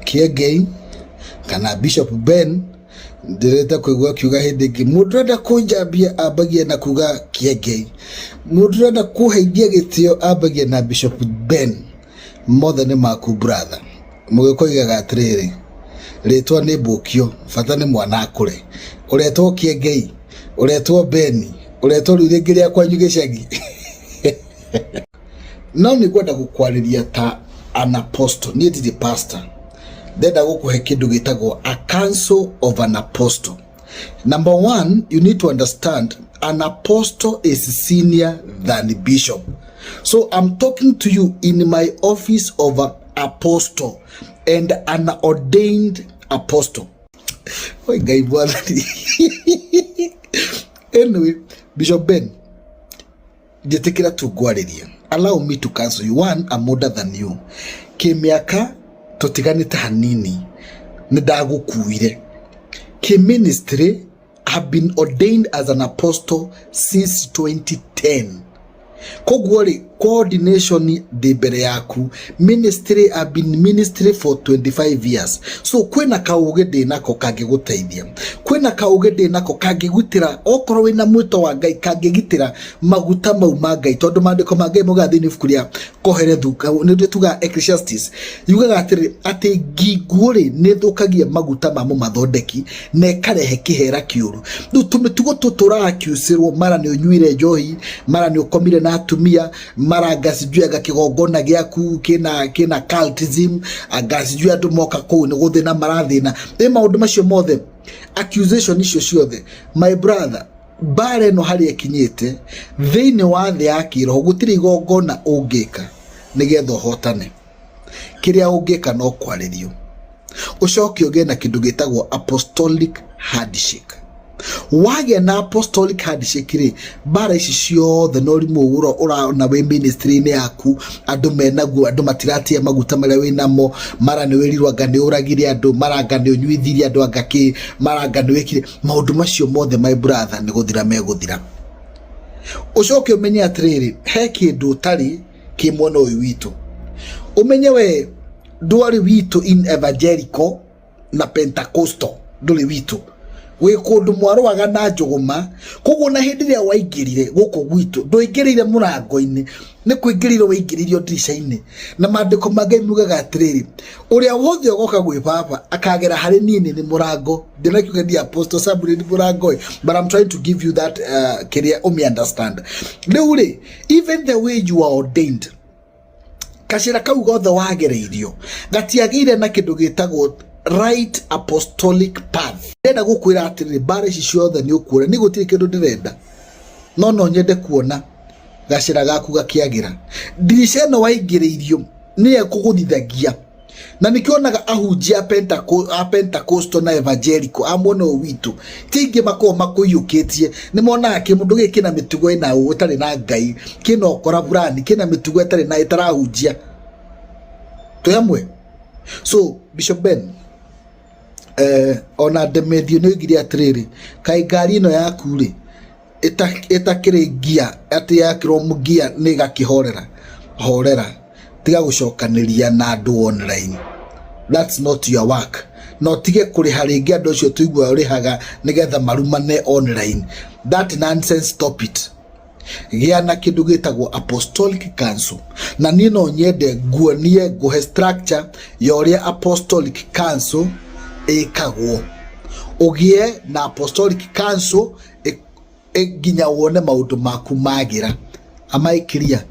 Kĩengei kana Bishop Ben ndĩrete kũigua akiuga hĩndĩ ĩngĩ mũndũ ũrenda kũnjambia ambagia na kuga Kĩengei, mũndũ ũrenda kũheithia gĩtĩo ambagia na Bishop Ben. Mothe nĩ maku brother. Mũgĩkũyũ oigaga atĩrĩrĩ, rĩtwa nĩ mbũkio, bata nĩ mwana akũre. Ũretwo Kĩengei, ũretwo Ben, ũretwo rĩu rĩngĩ rĩa kwanyu gĩcagi. No nĩ ngwenda gũkwarĩria ta an apostle, niĩ ndirĩ pastor. Ndenda gũkũhe kĩndũ gĩtagwo a counsel of an apostle. Number one, you need to understand an apostle is senior than bishop. So I'm talking to you in my office of an apostle and an ordained apostle. Oi Ngai mwathani. Anyway, Bishop Ben, njĩtĩkĩra tu ngwarĩrie. Allow me to counsel you. One, I'm older than you. Kĩmĩaka tũtiganĩte hanini nĩ ndagũkuire. Kĩministry have been ordained as an apostle since 2010. Koguo rĩ, coordination ndĩ mbere yaku. Ministry have been ministry for 25 years. So kwĩna kaũgĩ ndĩ nako kangĩgũteithia. Kwĩna kaũgĩ ndĩ nako kangĩgitĩra okorwo wĩna mwĩto wa Ngai kangĩgitĩra maguta mau ma Ngai tondũ maandĩko ma Ngai maugaga thĩinĩ ibuku rĩa Kohelethu nĩ tugaga Ecclesiastes yugaga atĩrĩ atĩ nginguũ rĩ nĩ ĩthũkagia maguta ma mũmathondeki na ĩkarehe kĩhera kĩũru. Rĩu tũmĩtugo tũtũraga kiucĩrwo mara nĩ ũnyuire njohi mara nĩ ũkomire na atumia mara anga sijui anga kĩgongona gĩaku kĩna kĩna cultism anga sijui andũ moka kũu nĩ gũthĩna marathĩna ĩ maũndũ macio mothe accusation icio ciothe my brother mbara ĩno harĩa ĩkinyĩte thĩinĩ wa thĩ ya kĩroho gũtirĩ igongona ũngĩka nĩgetha ũhotane kĩrĩa ũngĩka no kwarĩrio ũcoke ũgĩe na kĩndũ gĩtagwo apostolic handshake wagĩa na apostolic handshake rĩ mbara ici ciothe na ũrimũ ũrĩa ũrona wĩ ministry-inĩ yaku andũ menaguo andũ matiratia maguta marĩa wĩ namo mara nĩ wĩrirwo anga nĩ ũragire andũ mara anga nĩ ũnyuithirie andũ anga kĩ mara anga nĩ wĩkire maũndũ macio mothe my brother nĩ gũthira megũthira ũcoke ũmenye atĩrĩrĩ he kĩndũ ũtarĩ kĩ mwena ũyũ witũ ũmenye we ndwarĩ witũ in evangelical na Pentecostal ndũrĩ witũ wĩ kũndũ mwarũaga na njũgũma koguo na hĩndĩ ĩrĩa waingĩrire gũkũ gwitũ ndũingĩrĩire mũrango-inĩ nĩ kũingĩrĩire waingĩrĩirio ndirica-inĩ na maandĩko ma Ngai mugaga atĩrĩrĩ ũrĩa wothe ũgoka gwĩ baba akagera harĩ niĩ nĩ mũrango ndĩrakiuga ni apostle Samuel nĩ mũrango ĩ, but I'm trying to give you that kĩrĩa ũmi understand rĩu rĩ even the way you are ordained kacĩra kau gothe wagereirio gatiagĩire na kĩndũ gĩtagwo right apostolic path ndĩrenda gũkwĩra atĩrĩrĩ mbara ici ciothe nĩ ũkuona nĩ gũtirĩ kĩndũ ndĩrenda no no nyende kuona gacĩra gaku gakĩagĩra ndirica ĩno waingĩrĩirio nĩyo ĩkũgũthithagia na nĩkĩo onaga ahunjia a Pentecostal na evangelical a mwena ũyũ witũ ti aingĩ makoragwo makũiyũkĩtie nĩ monaga kĩmũndũ gĩkĩ kĩna mĩtugo ĩna ũũ ĩtarĩ na Ngai kĩna ũkora fulani kĩna mĩtugo ĩtarĩ na ĩtarahunjia twĩ hamwe so Bishop Ben ona Ndemethio nĩ oigire atĩrĩrĩ kaĩ ngari ĩno yaku rĩ ĩtakĩrĩ ngia atĩ yakĩrwo ngia nĩ ĩgakĩhorera horera tiga gũcokanĩria na andũ online that's not your work na ũtige kũrĩha rĩngĩ andũ acio tũigua ũrĩhaga nĩgetha marumane online that nonsense stop it gĩa na kĩndũ gĩtagwo apostolic council na niĩ no nyende nguonie ngũhe structure ya ũrĩa apostolic council ĩkagwo ũgĩe na apostolic council nginya wone maũndũ maku magĩra. Am I clear?